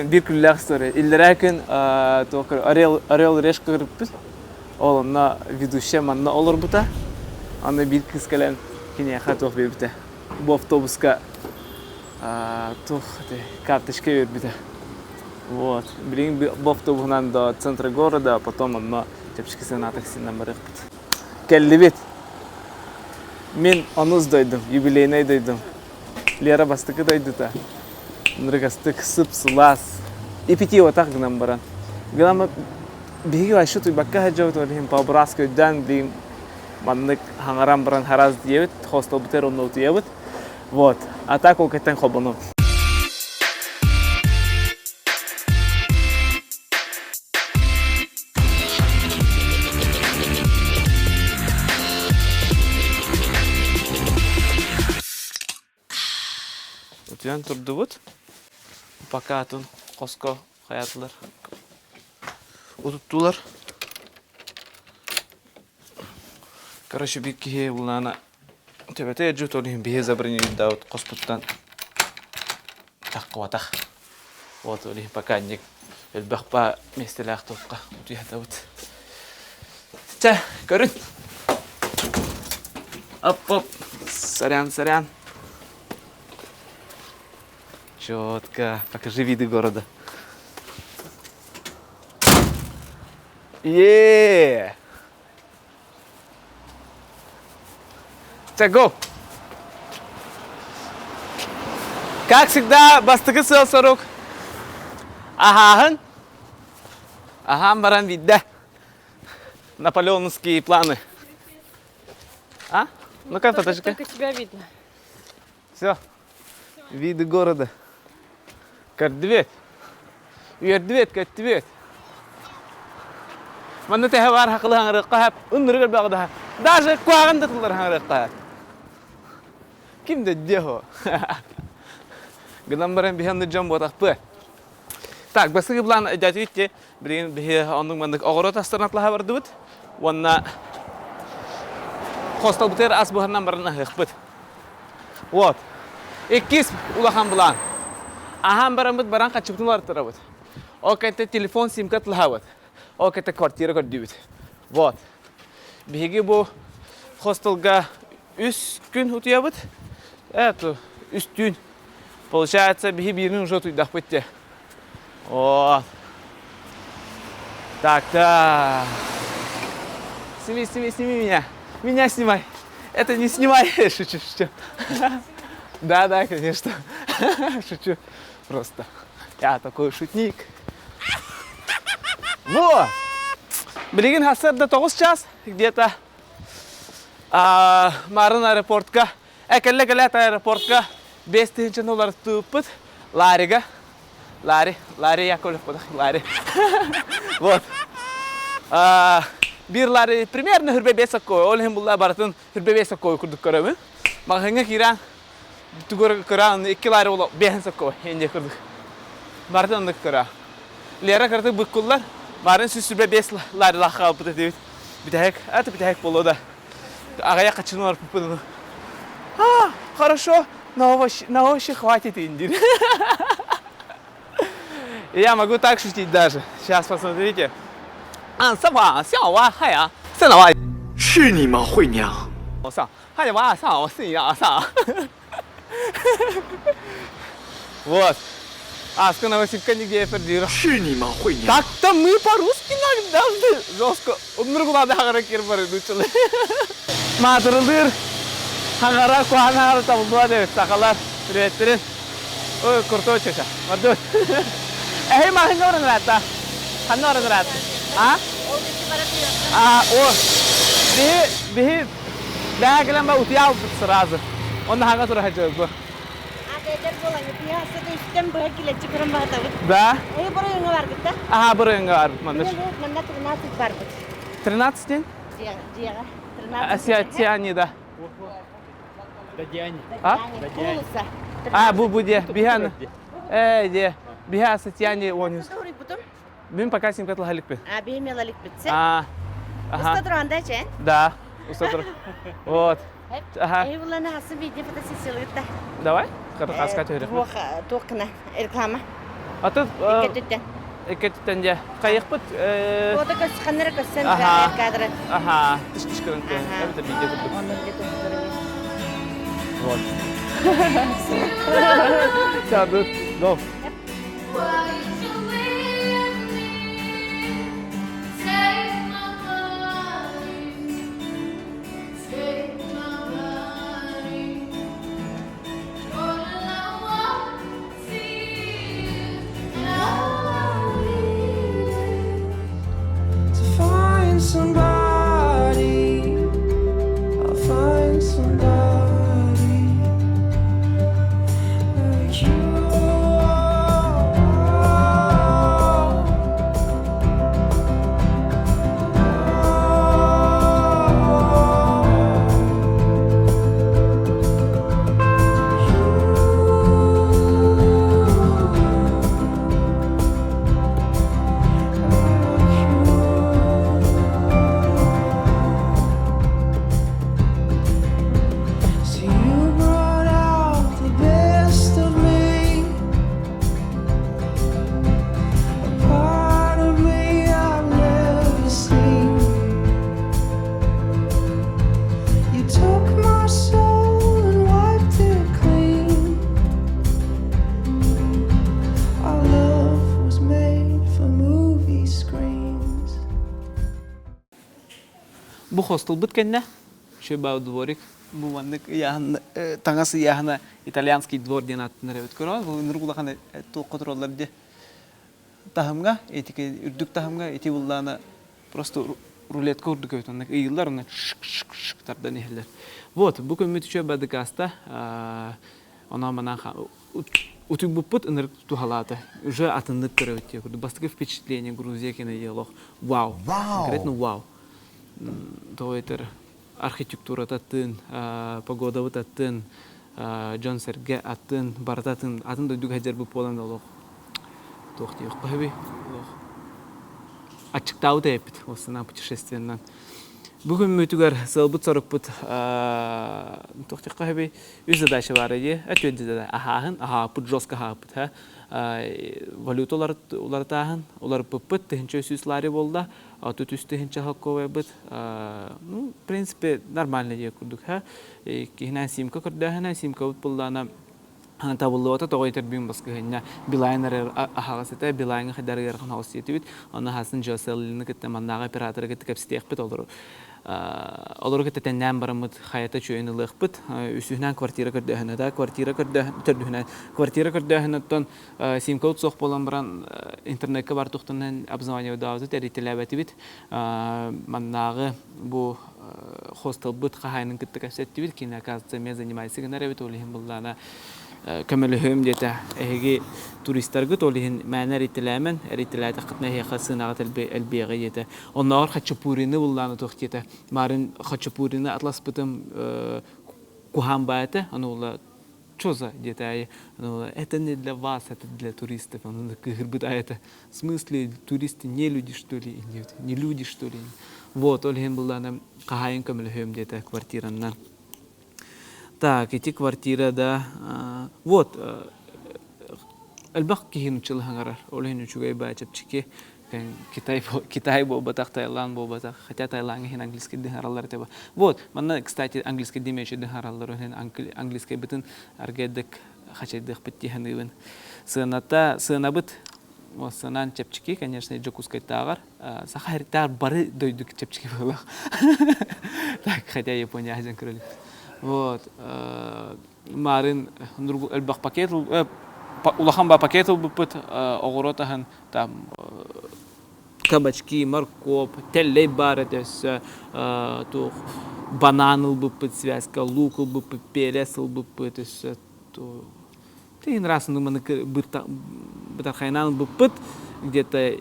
Биир күллээх история. Иллэрээ күн туох Орел, Орел Решка көрүппүт. Ол онно ведущая манна олорбута. Аны биир кыыс кэлэн киниэхэ туох биэрбитэ. Бу автобуска туох карточка биэрбитэ. Вот. Билигин бу автобуһунан до центра города, а потом онно чэпчэки сыана таксинан барыахпыт. Кэллибит. Мин онус дойдум, юбилейнай дойдум. Лера бастакы дойдута. Нырыгастык, сып-сылаас. Ипити отах гынан баран. Гынан биһиги вообще туйбакка сылдьабыт, ол иһин по-братски өйдөөн билигин маннык хаҥаран баран харас диэбит, хостолбутугар онно утуйабыт. Вот. А так ол кэттэн холбонуом. Утуйан турдубут. Пока атын хоско хайаатылар. Утуттулар. Короче, биир киһи булнаана төбөтө эрдьит ол иһин биһи забронировдаабыт хоспуттан таххыбатах. Вот ол иһин пока инник элбэх ба миэстэлээх туохха утуйатабыт. Чэ, көрүн. Оп-оп. Сорян, сорян. Четко. Покажи виды города. Е! Чэ, го! Как всегда, бастакы сыал-сорук. Аһааһын. Аһаан баран биирдэ. Наполеоновские планы. А? Ну-ка, подожди. Только тебя видно. Все. Виды города. Көрдүбүт. Үөрдүбүт, көттүбүт. Манна тэһэ баар хакылы хаҥырыахха хөп, ыннырыгар бөҕө Даже куһаҕан да тыллар хаҥырыахха хөп. Ким да диэхо. Гынан баран биһи оннук дьон буотахпы. Так, бастакы план дядя билигин биһи оннук маннык оҕуруот астарын атлаһа бардыбыт уонна хостолбутугар ас буһарынан баран аһыахпыт. Вот. Иккис улахан былаан. Аһаан бараммыт баран хаччыбытын уларыттарабыт. Ол кэнтэ телефон симка атлаһабыт. Ол кэнтэ квартира көрдүүбүт. Вот. Биһиги бу хостелга үс күн утуйабыт. Это үс түүн. Получается, биһи биирин уже утуйдахпыт те. О, так, так. Сними, сними, сними меня. Меня снимай. Это не снимай. Шучу, шучу. Да, да, конечно. Шучу. Просто. Я такой шутник. Во! Билигин сарсыарда 9 час где-то Марын аэропортка, кэллэ кэлээт аэропортка 5000 уларыттыыппыт Ларига. Лари, Лари Яковлев Лари. Вот. Биир Лари примерно хүрбэ 5 соккой. Ол иһин булла барытын хүрбэ 5 соккой курдук көрөбүн. Маҕаһыыҥҥа киирэн тугу көрөн икки Лари була 5 соккой инде курдук. Барытын оннук көрө. Лера кыратык быккуллар. Марын сүс сүрбэ 5 Ларилаах хаалбыт этибит. Бүтэһик, это бүтэһик буолуо да. Аҕыйах хаччыны барбыппын. А, хорошо, на овощи, на овощи хватит индир. Я могу так шутить даже. Сейчас посмотрите. 啊，什么？小娃嗨呀，什么？是你吗，惠娘？我上，嗨呀，上，我是呀，上。Вот. А, 是你吗，惠娘？ Так-то мы по-русски должны жестко. Умнургулады хагара кир бар нучулы. Маатырылыр. Хагара куана табылдуа деп сакалар. Приветтерин. Ой, крутой чеша. Мардут. Эй, махинга баран рата. Ханна баран рата. А? А, о. Биһи, биһи, бэҕэ кэлэн ба утуйа сразу. Онно хаҥа тура сылдьабыт бу. Эдэр буолан пьесада үстэн быһа килэччи көрөн баһатабыт. Да? Эй, бырайыҥа барбыт да? Ага, бырайыҥа барбыт манна. Манна 13 барбыт. 13 день? Дьиэҕэ. 13. Асиани, да. Дадиани. А? Улуса. А, бу бу де. Биһан. Э, де. Биһа Асатиани онюс. Мин пока симка тылһаликпин. А, биһи мелаликпит. А. Ага. Уста туранда чен? Да. Уста тур. Вот. Ага. Эй, булана хасы видео фотосессиялыгытта. Давай. Хаска төһөрөх. Туох кына реклама. Атын Икки Иккиттэн дьэ хайыхпыт Фото көс ханнара көссөн кадра. Аха, тыш-тыш кырын эбэтэр видео курдук. Оннук Вот. Сядут. Go. To find somebody, I'll find somebody like you. So you brought out the best of me, a part of me I've never seen. You took my soul and wiped it clean. Our love was made for movie screens. Бу хостелбыт кэннэ Шөбау дворик бу маннык ыйааһын таҥас ыйааһына итальянский двор диэн ааттанар эбит. Көрөҕүн бу ынырык улахан туохха тураллар дии таһымҥа ити үрдүк таһымҥа ити буллаана просто рулетка курдук эбит оннук ыйыыллар онно шк тардан иһэллэр. Вот бу күммүт үчүгэй бадыкааста онон манан утуйбуппут ынырык туһалаата. Уже атыннык көрөбүт диye курдук. Бастакы впечатление Грузия кэнэ олох вау. Конкретно вау. Тоҕо этэр архитектурата атын, погодабыт атын, дьон-сэргэ атын, барыта атын, атын дойдуга сылдьарбыт буолан олох туох диэххэ сөбүй олох аччыктаабыт эбиппит ол санаа путешественнан. Бу күммүтүгэр сыалбыт-сорукпут туох диэххэ сөбүй үс задача баар дии түөрт задача аһааһын аһааппыт жестко аһааппыт ха валюта уларытааһын уларыппыппыт 1300 лари буолла 33 тыһыынча холкуобайбыт ну в принципе нормально диye курдук ха киһинэн симка көрдөөһүнэ симкабыт буллаана табыллыбата тоҕо этэр бүгүн баскыһынньа Билайн аһаҕас этэ Билайҥа хайдар ыарахан оҕус диэтибит онно хасын Джоселлины кытта маннааҕы операторы кытта кэпсэтиэхпит олору олору кытта тэннээн бараммыт хайата чүөйүн ылыахпыт үсүһүнэн квартира көрдөөһүнэ да квартира көрдөөһүн төрдүһүнэн квартира көрдөөһүнүттэн сим-код суох буолан баран интернекка бар тухтанан обзванивадаабытыт эритэлээбэтибит маннааҕы бу хостелбыт хаһаайынын кытта кэпсэттибит кини оказывается эмиэ занимается гынар эбит ол иһин буллаана көмөлөһүөм диэтэ эһиги туристаргыт ол иһин мээнэ эритэлээмэн эритэлээтэххитинэ эһиэхэ сыанаҕыт элбиэҕэ диэтэ оннооҕор хачапурины буллаана туох диэтэ марын хачапурины атласпытым куһаан баа этэ аны ула Что за диэтэйи это не для вас, это для туристов. Он кыһырбыт а это в смысле туристы не люди что ли? Не люди что ли? Вот, ол иһин буллаана хаһаайын көмөлөһүөм диэтэ квартираннан. Так, ити квартира да вот элбэх киһи нуччалаһаҥарар. Ол иһин үчүгэй баа чэпчэки Китай, Китай буолбатах, Таиланд буолбатах. Хотя Таилаҥҥа иһин английский дыһараллар этэ. Вот, манна, кстати, английский димечи дыһараллар иһин английскайбытын аргайдык хачайдыахпыт дии саныыбын. Сыаната, сыанабыт сыанан чэпчэки, конечно, Дьокуускайтааҕар. Саха сиртээҕэр бары дойду чэпчэки буолуох. Так, хотя Япония дьон көрөлүк. Вот. Марын элбэх пакет улахан ба пакет ылбыппыт оҕуруот аһын там кабачки, морковь, тэллэй баар этэ өссө туох банан ылбыппыт связка, лук ылбыппыт, перец ылбыппыт өссө тыын раз маны бытархайынан ылбыппыт где-то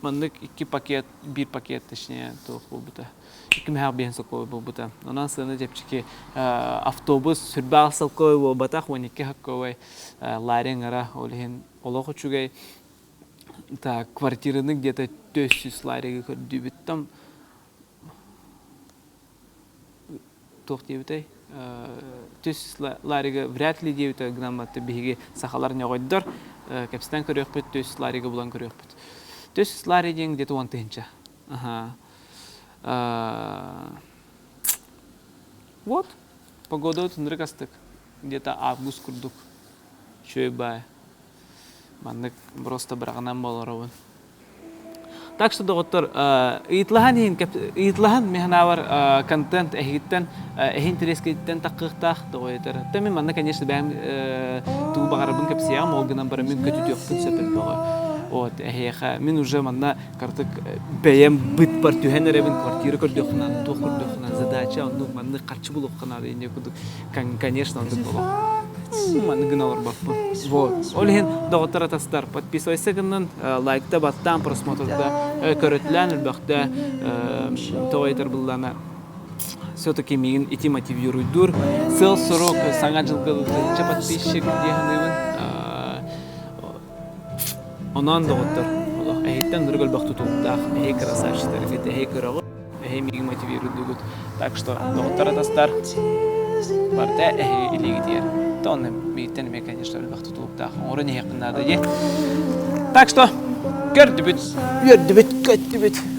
маннык икки пакет, биир пакет точнее туох буолбута икки мөһөөх биэһин солкуобай буолбута. Онон сыана чэпчэки автобус сүрбээх солкуобай буолбатах, 12 солкуобай ларри ыҥыра, ол иһин олох үчүгэй. Так, квартираны где-то 400 ларрига көрдүүбүт там туох диэбитэй түс ларига вряд ли диэбитэ гынан биһиги сахалар ньоҕойдор. Кэпсэтэн көрүөхпүт, 400 ларига булан көрүөхпүт. 400 лари диэн где-то 10 000. Ага. Вот. Погода ынырык астык. Где-то август курдук. Үчүгэй баай. Маннык просто быраҕынан болоробун. Так что, доҕоттор, ыйытлаһан иһин, ыйытлаһан мин санаабар контент эһигиттэн, эһин интэриэскититтэн таххыахтаах тоҕо этэр. Та мин манна, конечно, бэйэм тугу баҕарарбын кэпсиэҕим, ол гынан баран мин көтүтүөхпүн сөп элбэҕи. Вот, эһиэхэ мин уже манна картык бэйэм бытпар түһэн эрэбин, квартира көрдүөххүн наада, туох көрдүөххүн наада, задача оннук маннык харчы булуохха наада инньэ курдук, конечно, оннук буолуох. Маннык гына олорбоппун. Вот. Ол иһин доҕоттор атастар подписывайся гыннын, лайкта баттаан просмотрда көрөтүлээн элбэхтэ тоҕо этэр быллана все-таки миигин ити мотивируйдуур. Сыал-сорук саҥа дьылга тыһыынча подписчик дии саныыбын. Онон доҕоттор, олох эһиттэн ынырык элбэх тутулуктаах, эһи красавчиктаргыт, эһи көрөҕүт, эһи миигин мотивируйдугут. Так что доҕоттор атастар, барыта эһиги илиигитигэр. То онно миигиттэн эмиэ, конечно, элбэх тутулуктаах. Оҥорон иһиэхпин наада дии. Так что көрдүбүт, үөрдүбүт, көттүбүт.